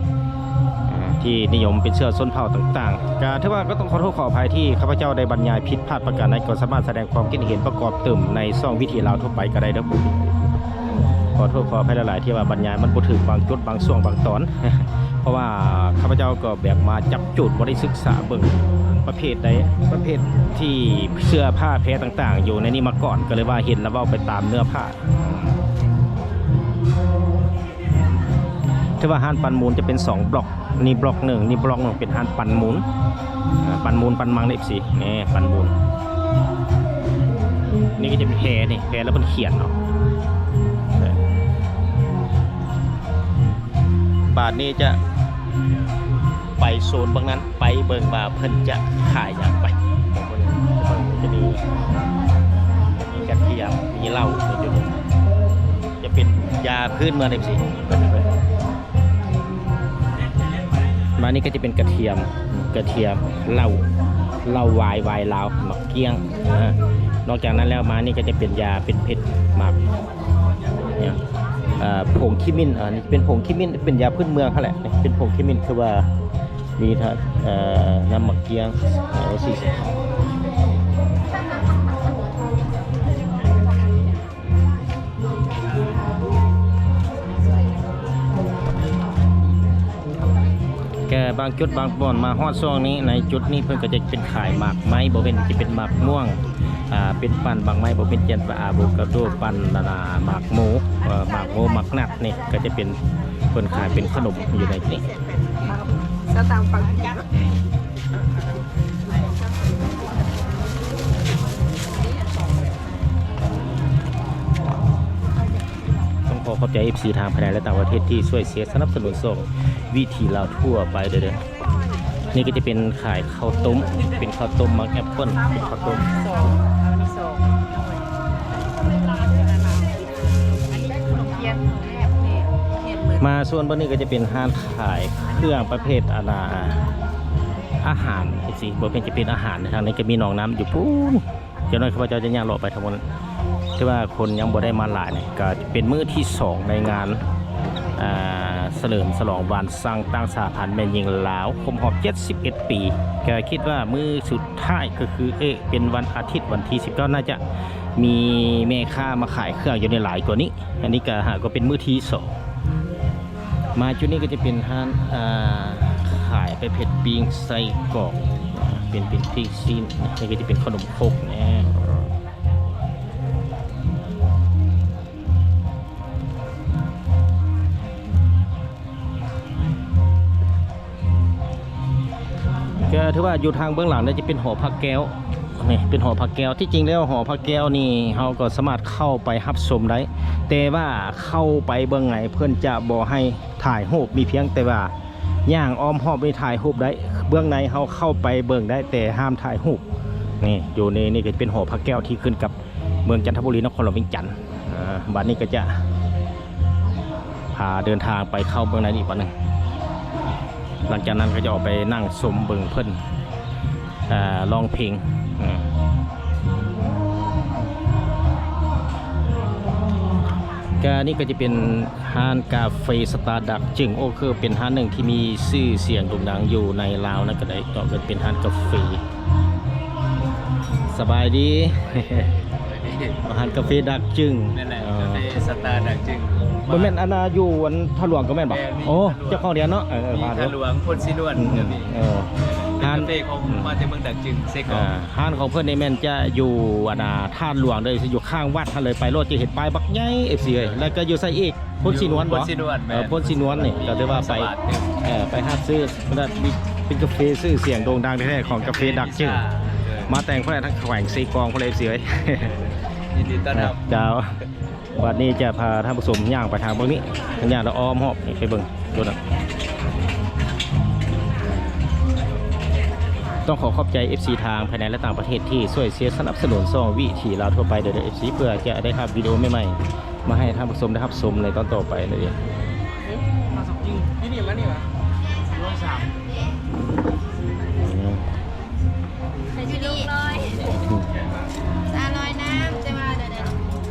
ອາ ທີ່ນິຍົມເປັນເສື້ອຊົນເຜົ່າຕ່າງໆ. ກະຖືວ່າກໍຕ້ອງຂໍໂທດຂໍອະໄພທີ່ຂ້າພະເຈົ້າໄດ້ບັນຍາຍຜິດພາດປະການໃດ ກໍສາມາດສະແດງຄວາມຄິດເຫັນປະກອບຕື່ມໃນຊ່ອງວິຖີລາວທົ່ວໄປກໍໄດ້ເດີ້. ຂໍໂທດຂໍອະໄພຫຼາຍໆ ທີ່ວ່າບັນຍາຍມັນບໍ່ຖືກບາງຈຸດ ບາງຊ່ວງ ບາງຕອນ ເພາະວ່າຂ້າພະເຈົ້າກໍແບບມາຈັບຈູດ ບໍ່ໄດ້ສຶກສາເບິ່ງປະເພດໃດ ປະເພດທີ່ເສື້ອຜ້າແພຕ່າງໆ ຢູ່ໃນນີ້ມາກ່ອນ ກໍເລີຍວ່າເຫັນແລ້ວເວົ້າໄປຕາມເນື້ອຜ້າ. ຖືວ່າຮ້ານປັ້ນມູນຈະເປັນສອງບລັອກ ນີ້ບລັອກໜຶ່ງ ນີ້ບລັອກໜຶ່ງ ເປັນຮ້ານປັ້ນມູນ ອາ ປັ້ນມູນ ປັ້ນມັງ ເອັຟຊີ ນີ້ ປັ້ນມູນ. ນີ້ກໍຈະເປັນແພ ນີ້ ແພແລ້ວເພິ່ນຂຽນເນາະ. ບາດນີ້ຈະໄປໂຊນເບິ່ງນັ້ນ ໄປເບິ່ງວ່າເພິ່ນຈະຂາຍຫຍັງໄປ. ເບິ່ງ ຈະມີ ຈະມີກະທຽມ ມີເຫຼົ້າ ຈະເປັນຢາພື້ນເມືອງ ເອັຟຊີ. ມານີ້ກໍຈະເປັນກະທຽມ ກະທຽມ ເຫຼົ້າ ເຫຼົ້າວາຍ ວາຍລາວ ໝາກກ້ຽງ. ອາ ນອກຈາກນັ້ນແລ້ວ ມານີ້ກໍຈະເປັນຢາເປັນເພັດ ໝາກ ເອີ ຜົງຂະມິ້ນ ອັນນີ້ເປັນຜົງຂະມິ້ນ ເປັນຢາພື້ນເມືອງຫັ້ນແຫຼະ ເປັນຜົງຂະມິ້ນ ຄືວ່າມີທາດ ເອີ ນ້ຳໝາກກ້ຽງ ເອີ ສີ່ ແກ່ບາງຈຸດບາງບ່ອນ ມາຮອດຊ່ວງນີ້ ໃນຈຸດນີ້ເພິ່ນກໍຈະເປັນຂາຍໝາກໄມ້ ບໍ່ແມ່ນຈະເປັນໝາກມ່ວງ ອ່າ ເປັນປັ່ນໝາກໄມ້ ບໍ່ແມ່ນຈະເປັນອາໂວກາໂດ ປັ່ນ ອັນນ່າ ໝາກໂມ ເອີ ໝາກໂມ ໝາກນັດ ນີ້ກໍຈະເປັນ ເພິ່ນຂາຍເປັນຂະໜົມຢູ່ໃນນີ້. ສະຕາງຝັ່ງກິນ. ຕ້ອງຂໍຂອບໃຈ ເອັຟຊີ ທາງພາຍໃນ ແລະ ຕ່າງປະເທດທີ່ຊ່ວຍເຊຍສະໜັບສະໜູນຊ່ອງວິຖີລາວທົ່ວໄປເດີ້. ນີ້ກໍຈະເປັນຂາຍເຂົ້າຕົ້ມ ເປັນເຂົ້າຕົ້ມໝາກແອັບເປິ້ນ ເປັນເຂົ້າຕົ້ມ. ມາໂຊນບ່ອນນີ້ກໍຈະເປັນຮ້ານຂາຍເຄື່ອງປະເພດ ອັນນ່າ ອາຫານຈັ່ງຊີ້ ບໍ່ແມ່ນຈະເປັນອາຫານ. ທາງນີ້ກໍມີໜອງນ້ຳຢູ່ພຸ້ນ. ຈັກໜ້ອຍຂ້າພະເຈົ້າຈະຍ່າງເລາະໄປທາງພຸ້ນ ແຕ່ວ່າຄົນຍັງບໍ່ໄດ້ມາຫຼາຍນະ ກໍເປັນມື້ທີສອງໃນງານ ອ່າ ສະເຫຼີມສະຫຼອງວັນສ້າງຕັ້ງສະຫະພັນແມ່ຍິງລາວຄົບຮອບເຈັດສິບເອັດປີ. ກໍຄິດວ່າມື້ສຸດທ້າຍກໍຄື ເອະ ເປັນວັນອາທິດ ວັນທີສິບເກົ້າ ໜ້າຈະມີແມ່ຄ້າມາຂາຍເຄື່ອງຢູ່ໃນຫຼາຍກວ່ານີ້. ອັນນີ້ກໍຫາກໍເປັນມື້ທີສອງ. ມາຈຸດນີ້ກໍຈະເປັນຮ້ານ ອ່າ ຂາຍປະເພດປີ້ງໄສ້ກອກ ອ່າ ເປັນ ເປັນປີ້ງຊີ້ນ. ນີ້ກໍຈະເປັນຂະໜົມຄົກແນ່. ກໍຖືວ່າຢູ່ທາງເບື້ອງຫຼັງນີ້ຈະເປັນຫໍພະແກ້ວ ນີ້ເປັນຫໍພະແກ້ວ. ທີ່ຈິງແລ້ວຫໍພະແກ້ວນີ້ເຮົາກໍສາມາດເຂົ້າໄປຮັບຊົມໄດ້ ແຕ່ວ່າເຂົ້າໄປເບື້ອງໃນເພິ່ນຈະບໍ່ໃຫ້ຖ່າຍຮູບ ມີພຽງແຕ່ວ່າຍ່າງອ້ອມຮອບນີ້ຖ່າຍຮູບໄດ້. ເບື້ອງໃນເຮົາເຂົ້າໄປເບິ່ງໄດ້ ແຕ່ຫ້າມຖ່າຍຮູບ. ນີ້ຢູ່ໃນ ນີ້ກໍເປັນຫໍພະແກ້ວທີ່ຂຶ້ນກັບເມືອງຈັນທະບູລີ ນະຄອນຫຼວງວຽງຈັນ. ອ່າ ບັດນີ້ກໍຈະພາເດີນທາງໄປເຂົ້າເບື້ອງໃນອີກບັດໜຶ່ງ. ຫຼັງຈາກນັ້ນກໍຈະອອກໄປນັ່ງຊົມເບິ່ງເພິ່ນ ອ່າ ຮ້ອງເພງ. ອ່າ ກະນີ້ກໍຈະເປັນຮ້ານກາເຟສະຕາດັກຈຶ່ງ ໂອ ຄືເປັນຮ້ານໜຶ່ງທີ່ມີຊື່ສຽງໂດ່ງດັງຢູ່ໃນລາວນັ້ນກໍໄດ້ ກໍເປັນຮ້ານກາເຟ. ສະບາຍດີ. ຮ້ານກາເຟດັກຈຶ່ງ. ແມ່ນແຫຼະ ເອີ ກາເຟສະຕາດັກຈຶ່ງ. ບໍ່ແມ່ນອັນນ່າ ຢູ່ອັນທາດຫຼວງກໍແມ່ນບໍ່? ແມ່ນ ໂອ້ ເຈົ້າຂອງດຽວເນາະ. ເອີ ມີທາດຫຼວງ ພົນສີນວນ ອືມ ກໍມີ. ເອີ ຮ້ານກາເຟຂອງ ອືມ ມາແຕ່ເມືອງດັກຈຶ່ງ ເຊກອງ. ອ່າ ຮ້ານຂອງເພິ່ນນີ້ແມ່ນຈະຢູ່ອັນນ່າ ທາດຫຼວງເລີຍ ຢູ່ຂ້າງວັດຫັ້ນເລີຍ. ໄປໂລດຈະເຫັນປ້າຍບັກໃຫຍ່ ເອັຟຊີ ເອີຍ. ແລ້ວກໍຢູ່ໃສອີກ? ພົນສີນວນບໍ່? ພົນສີນວນ ແມ່ນ. ເອີ ພົນສີນວນນີ້ ກໍຖືວ່າໄປ ເອີ ໄປຮັບຊື້ ເປັນກາເຟຊື່ສຽງໂດ່ງດັງແທ້ໆ ຂອງກາເຟດັກຈຶ່ງ. ມາແຕ່ງພຸ້ນແຫຼະ ທາງແຂວງເຊກອງພຸ້ນແຫຼະ ເອັຟຊີ ເອີຍ. ຍິນດີຕ້ອນຮັບ. ເຈົ້າ ບັດນີ້ຈະພາທ່ານຜູ້ຊົມຍ່າງໄປທາງເບື້ອງນີ້ ຍ່າງແລ້ວອ້ອມຮອບນີ້ໄປເບິ່ງໂດນນະ. ຕ້ອງຂໍຂອບໃຈ ເອັຟຊີ ທາງພາຍໃນ ແລະ ຕ່າງປະເທດທີ່ຊ່ວຍເຊຍສະໜັບສະໜູນຊ່ອງວິຖີລາວທົ່ວໄປເດີ້ ເອັຟຊີ ເພື່ອຈະໄດ້ຮັບວິດີໂອໃໝ່ໆ ມາໃຫ້ທ່ານຜູ້ຊົມໄດ້ຮັບຊົມໃນຕອນຕໍ່ໄປນັ້ນເອງ. ໃສ່ຊຸດລົງລອຍ ຕາລອຍນ້ຳ ແຕ່ວ່າ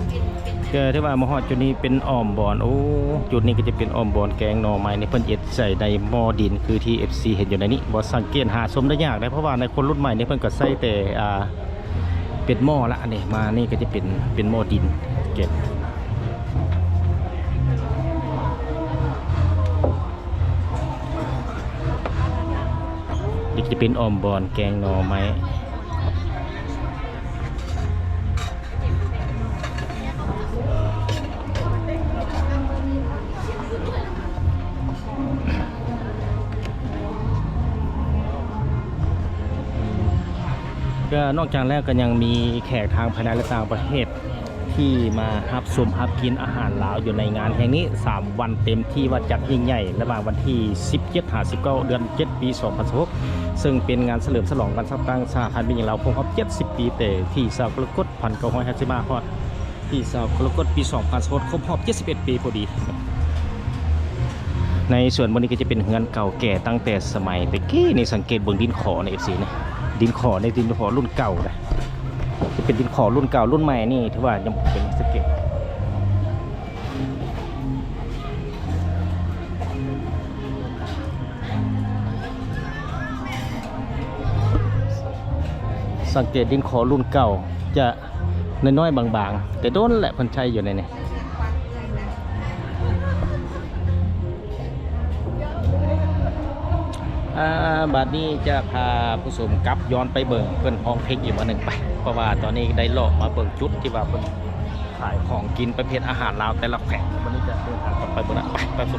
ເປັນ ເປັນ ກໍຖືວ່າມາຮອດຈຸດນີ້ເປັນອ້ອມບ່ອນ ໂອ້ ຈຸດນີ້ກໍຈະເປັນອ້ອມບ່ອນແກງໜໍ່ໄມ້ນີ້ ເພິ່ນເຮັດໃສ່ໃນໝໍ້ດິນ ຄືທີ່ເອັຟຊີເຫັນຢູ່ໃນນີ້ ບໍ່ ສັງເກດຫາຊົມໄດ້ຍາກເດ້ ເພາະວ່າໃນຄົນລຸ້ນໃໝ່ນີ້ເພິ່ນກໍໃຊ້ແຕ່ ອ່າ ເປັນໝໍ້ລະ ອັນນີ້ມານີ້ກໍຈະເປັນ ເປັນໝໍ້ດິນເກັບ ນີ້ຈະເປັນອ້ອມບ່ອນແກງໜໍ່ໄມ້ ກໍນອກຈາກແລ້ວກໍຍັງມີແຂກທາງພາຍໃນ ແລະ ຕ່າງປະເທດ ທີ່ມາຮັບຊົມຮັບກິນອາຫານລາວຢູ່ໃນງານແຫ່ງນີ້ ສາມວັນເຕັມທີ່ວ່າຈັດຍິ່ງໃຫຍ່ ລະຫວ່າງວັນທີສິບເຈັດຫາສິບເກົ້າ ເດືອນເຈັດ ປີສອງພັນຊາວຫົກ ເຊິ່ງເປັນງານສະເຫຼີມສະຫຼອງວັນຈັດຕັ້ງສະຫະພັນແມ່ຍິງລາວຄົບຮອບເຈັດສິບປີ ແຕ່ທີຊາວກໍລະກົດ ພັນເກົ້າຮ້ອຍຫ້າສິບຫ້າ ຮອດທີຊາວກໍລະກົດ ປີສອງພັນຊາວຫົກ ຄົບຮອບເຈັດສິບເອັດປີພໍດີ. ໃນສວນບ່ອນນີ້ກໍຈະເປັນເຮືອນເກົ່າແກ່ຕັ້ງແຕ່ສະໄໝແຕ່ກີ້ນີ້ ສັງເກດເບິ່ງດິນຂໍໃນ ເອັຟຊີ ນີ້ ດິນຂໍໃນ ດິນຂໍລຸ້ນເກົ່ານະ ຈະເປັນດິນຂໍລຸ້ນເກົ່າ ລຸ້ນໃໝ່ນີ້ຖືວ່າຍັງບໍ່ເປັນ ສັງເກດ ສັງເກດດິນຂໍລຸ້ນເກົ່າຈະນ້ອຍໆ ບາງໆ ແຕ່ດົນແຫຼະເພິ່ນໃຊ້ຢູ່ໃນນີ້. ອ່າ ບາດນີ້ຈະພາຜູ້ຊົມກັບຍ້ອນໄປເບິ່ງເພິ່ນຮ້ອງເພງອີກບາດໜຶ່ງໄປ ເພາະວ່າຕອນນີ້ໄດ້ເລາະມາເບິ່ງຈຸດທີ່ວ່າເພິ່ນຂາຍຂອງກິນປະເພດອາຫານລາວແຕ່ລະແຂວງ ບາດນີ້ຈະເດີນທາງກັບໄປເບິ່ງລະ ໄປ ໄປ ໄປ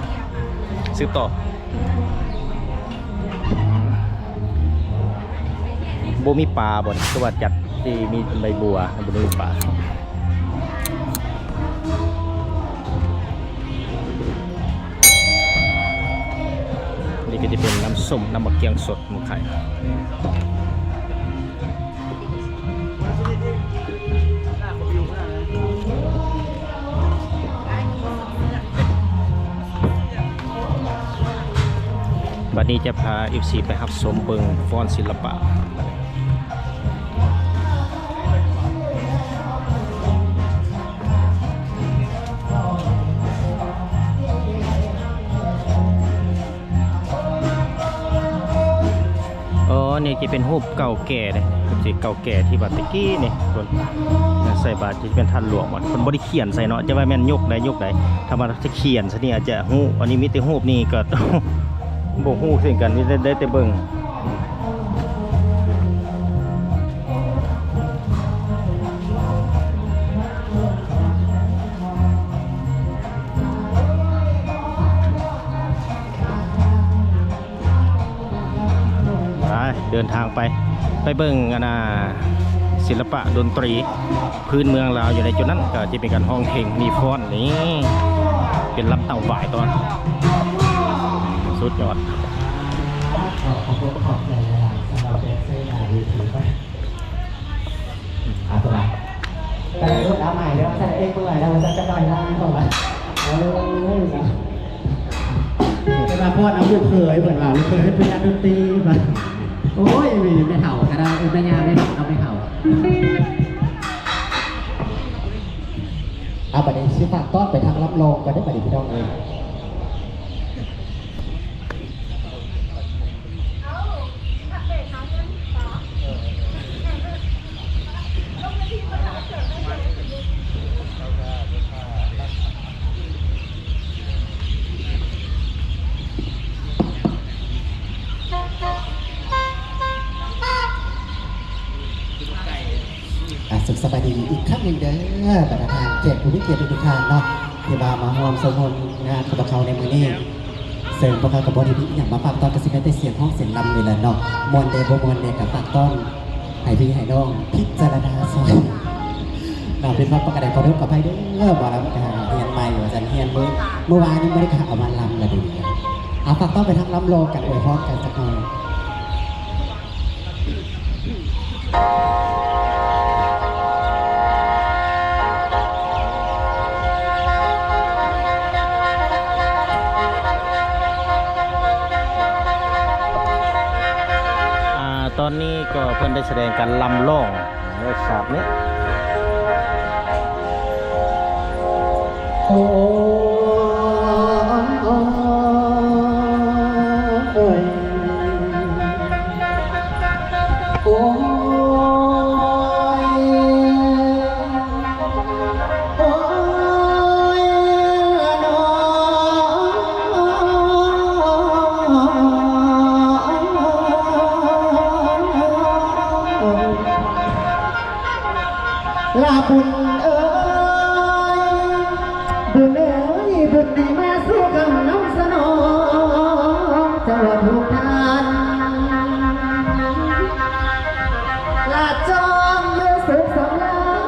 ສືບຕໍ່. ບໍ່ມີປາບໍ່ນີ້ ຄືວ່າຈັດທີ່ມີໃບບົວ ບໍ່ໄດ້ມີປາ. ນີ້ກໍຈະເປັນນ້ຳສົ້ມ ນ້ຳໝາກກຽງສົດ ໝາກໄຂ່. ບັດນີ້ຈະພາເອັຟຊີໄປຮັບຊົມເບິ່ງຟ້ອນສິລະປະ. ອໍ ນີ້ຈະເປັນຮູບເກົ່າແກ່ເດ້ ຮູບທີ່ເກົ່າແກ່ທີ່ວ່າແຕ່ກີ້ນີ້ ເພິ່ນໃສ່ບາດ ຈະເປັນທາດຫຼວງ ເພິ່ນບໍ່ໄດ້ຂຽນໃສ່ເນາະ ຈະວ່າແມ່ນຍຸກໃດຍຸກໃດ ຖ້າວ່າຈະຂຽນໃສ່ນີ້ອາດຈະຮູ້ ອັນນີ້ມີແຕ່ຮູບນີ້ກໍ ບໍ່ຮູ້ຄືກັນ ມີແຕ່ ໄດ້ແຕ່ເບິ່ງ. ໄປ ເດີນທາງໄປ ໄປເບິ່ງອັນນ່າ ສິລະປະດົນຕີພື້ນເມືອງລາວຢູ່ໃນຈຸດນັ້ນ ກໍຈະມີການຮ້ອງເພງ ມີຟ້ອນ ນີ້ເປັນລຳຕາມຫວາຍຕອນ ສຸດຍອດ. ອ່າ ຕົວ ແຕ່ລົດເອົາໃໝ່ເດີ ໃສ່ເອງເມື່ອຍແລ້ວ ວ່າຊັ້ນ ຈັກໜ້ອຍນາງເຂົາວ່າ ໂອ້ຍ ເນາະ ເພິ່ນວ່າ "ພອດເອົາລູກເຂີຍ" ເພິ່ນວ່າ "ລູກເຂີຍເຮັດພະຍາດດົນຕີ" ວ່າ ໂອ້ຍ ແມ່ເຖົ້າກໍໄດ້ ເອີ ແມ່ຍ່າ ແມ່ເຖົ້າ ເອົາແມ່ເຖົ້າ ເອົາ ບັດນີ້ຊິຝາກຕ້ອນໄປທາງລຳລອງກ່ອນເດີ ບັດນີ້ ພີ່ນ້ອງເອີຍ. ອ່າ ສຸກສະບາຍດີອີກຄັ້ງໜຶ່ງເດີ ບັນດາທ່ານແຂກຜູ້ມີກຽດທຸກໆທ່ານເນາະ ທີ່ວ່າມາຮ່ວມຊົມຮ່ວມງານກັບພວກເຮົາໃນມື້ນີ້ ເຊິ່ງພວກເຮົາກໍບໍ່ໄດ້ມີຫຍັງມາຝາກຕ້ອນ ກໍຊິແມ່ນແຕ່ສຽງຮ້ອງສຽງລຳນີ້ແຫຼະເນາະ ມ່ວນແດ່ບໍ່ມ່ວນແດ່ກໍຝາກຕ້ອນໃຫ້ພີ່ໃຫ້ນ້ອງພິຈາລະນາເບິ່ງເນາະ ຜິດພາດປະການໃດຂໍໂທດຂໍອະໄພເດີ ໝໍລຳກໍຮຽນໃໝ່ວ່າຊັ້ນ ຮຽນມື້ ມື້ວານນີ້ບໍ່ໄດ້ເອົາມາລຳລະເດ ເອົາ ຝາກຕ້ອນໄປທາງລຳລອງກັນ ອວຍພອນກັນຈັກໜ່ອຍ. ອ່າ ຕອນນີ້ກໍເພິ່ນໄດ້ສະແດງການລຳຮ້ອງໃນສາດນີ້. ໂອ້ຍ ໂອ້ຍ ໂອ້ຍ ລະນໍ ລະບຸນເອີຍ ບຸນເອີຍ ບຸນໃຫ້ມາສູ່ກຳນຳສະໜອງ ເຈົ້າທຸກທ່ານ ລະຈົ່ງຢູ່ສຸກສຳລານ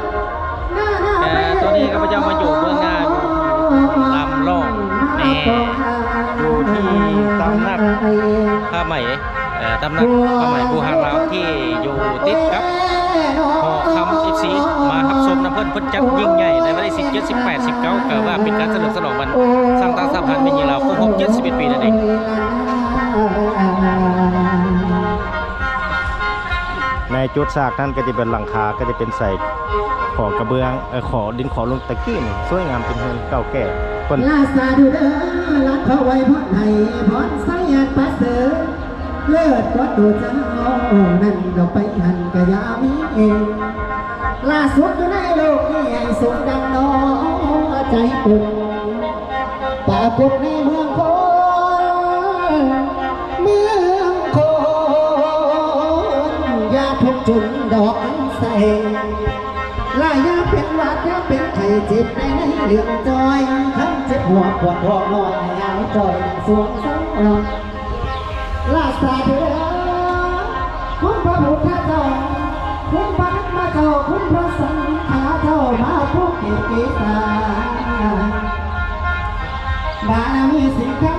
ແຕ່ຕອນນີ້ຂ້າພະເຈົ້າມາຢູ່ເບື້ອງໜ້າ ລຳລ້ອງແນ່ ຢູ່ທີ່ຕຳໜັກຜ້າໄໝ ເອີ ຕຳໜັກຜ້າໄໝບູຮານລາວທີ່ຢູ່ຕິດກັບຫໍຄຳ ເອັຟຊີ ມາຮັບຊົມນຳເພິ່ນ. ເພິ່ນຈັດຍິ່ງໃຫຍ່ໃນວັນທີສິບເຈັດ ສິບແປດ ສິບເກົ້າ ກໍວ່າເປັນການສະເຫຼີມສະຫຼອງວັນສ້າງຕັ້ງສະຫະພັນແມ່ຍິງລາວຄົບຮອບເຈັດສິບເອັດປີນັ້ນເອງ. ໃນຈຸດສາກນັ້ນກໍຈະເປັນຫຼັງຄາ ກໍຈະເປັນໃສ່ ຂໍກະເບື້ອງ ເອີ ຂໍດິນຂໍລົງຕະກີ້ນີ້ ສວຍງາມເປັນເຮືອນເກົ່າແກ່ເພິ່ນ. ລາຊາດູເດີ ລາຂໍໄວ້ພອນໃຫ້ ພອນໄຊອັນປະເສີດ ເລີດກວ່າໂຕເຈົ້ານັ້ນ ດອກໄປຫັ້ນກະຢ່າມີເອງ ລາສຸດຢູ່ໃນໂລກນີ້ ໃຫ້ສົມດັ່ງນ້ອໃຈຕົນ ປາກົດໃນເມືອງຄົນ ເມືອງຄົນ ຢ່າທຸກຈົນດອກໄຊ ລະຢ່າເປັນຫວັດ ຢ່າເປັນໄຂ້ ເຈັບໃນໃນເລື່ອງຈ່ອຍ ຄັນເຈັບຫົວປວດທ້ອງນ້ອຍ ໃຫ້ຫາຍຈ່ອຍ ສວງສາວ ລາຊາເດີ ຄຸນພະພຸດທະເຈົ້າ ຄຸນພະທຳມະເຈົ້າ ຄຸນພະສັງຄະເຈົ້າ ມາປົກເກເກສາ ບາລະມີສີຄຳ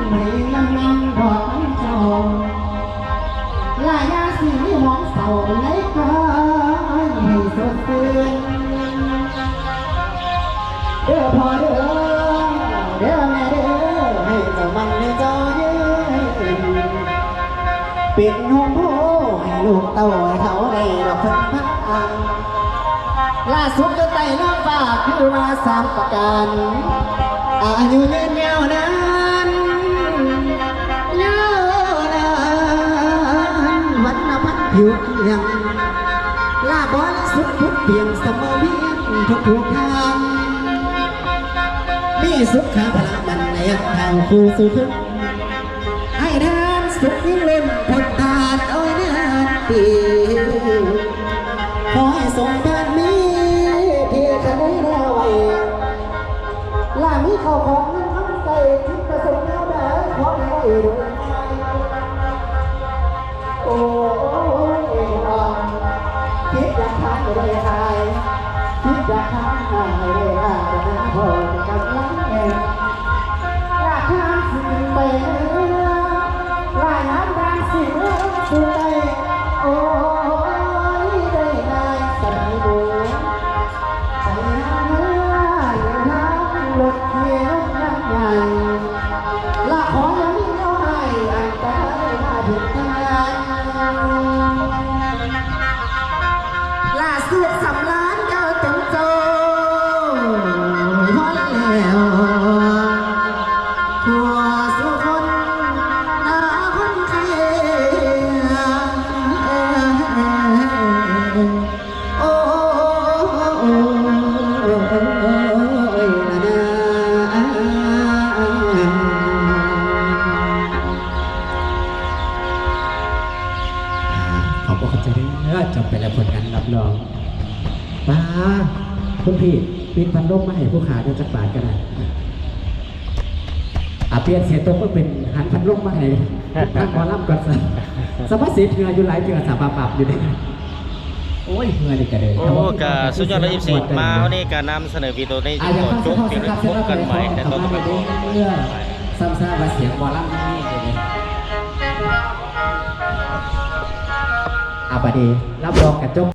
ໃຫ້ນຳນຳບອກນຳເຈົ້າ ລະຢ່າຊິມີໝອງເສົ້າໃນກາຍ ໃຫ້ສົດຊື່ນ ເດີພໍ່ເດີ ເດີແມ່ເດີ ໃຫ້ເຈົ້າໝັ້ນໃຫ້ເຈົ້າຍືນ ເປັນຮົ່ມໂພໃຫ້ລູກເຕົ້າໃຫ້ເຖົ້າໄດ້ດອກເພິ່ນພາ ລາສຸດຢູ່ໃຕ້ນາງຟ້າຄືວ່າສາມປະການ ອາຍຸຍືນຍາວນານ ຍາວນານ ວັນນະພັນຜິວກຽງ ລາບໍລິສຸດຜຸດປ່ຽງສະເໝີວິດທຸກໆທ່ານ ມີສຸຂະພະລະໝັ້ນໃນທາງຄູ່ສູ່ຄົນ ໃຫ້ທ່ານສຸກຍິ່ງລົ້ນພົ້ນທາດໂອຍນານປີ ຂໍໃຫ້ສົມພານມີທີ່ຄະເນນາໄວ້ ລະມີເຂົ້າຂອງເງິນຄຳໃຊ້ ຈິດປະສົງແນວໃດ ຂໍໃຫ້ໄດ້ໂດຍງ່າຍ ໂອ້ຍ ຄິດຢາກຂາຍກໍໄດ້ຂາຍ ຄິດຢາກຂາຍກໍໄດ້ຂາຍ ນະພໍ່ກຳລັງແມ່ນ ລາຄາຊິຂຶ້ນໄປເລື້ອຍໆ ລາຍາມທາງຊິເມືອສູ່ໄກ ໂອ້ຍ ໄດ້ນາຍສະບາຍໂດ ໄປຫາເຮືອນທາງລົດຂີ່ລົດນາງໃຫຍ່ ລະຂໍຢ່າມີແນວຮ້າຍອັນຕະລາຍມາເຖິງທາງ ລະສຸກສຳລານເຈົ້າຕົນໂຕ ພໍແລ້ວ ທົ່ວສູ່ຄົນນາຄົນໄຄ ໂອ້ຍ ຂອບອົກຂອບໃຈເດີ ຈົບໄປແລ້ວຜົນງານຮັບຮອງ. ປ້າ ຄຸນພີ່ ປິດພັດລົມມາໃຫ້ຜູ້ຂ້າເດີ ຈັກບາດກໍໄດ້. ອາ ປ່ຽນເສຍຕົກມາເປັນຫັນພັດລົມມາໃຫ້ທາງໝໍລຳກ່ອນຊະ. ສະມາຊິດເຫື່ອຢູ່ຫຼາຍເທື່ອ ສະບັບໆຢູ່ເດ້. ໂອ້ຍ ເຫື່ອນີ້ກະເດີ. ໂອ້ ກະສຸດຍອດເລີຍ ເອັຟຊີ ມາເຮົານີ້ກະນຳສະເໜີວິດີໂອນີ້ ອາ ຂໍຈົບພຽງເທົ່ານີ້ ພົບກັນໃໝ່ໃນຕອນຕໍ່ໄປ. ຊ້ຳຊາວ່າສຽງໝໍລຳຍັງມີຢູ່ເດ້. ອາ ບາດນີ້ ຮັບຮອງກະຈົບ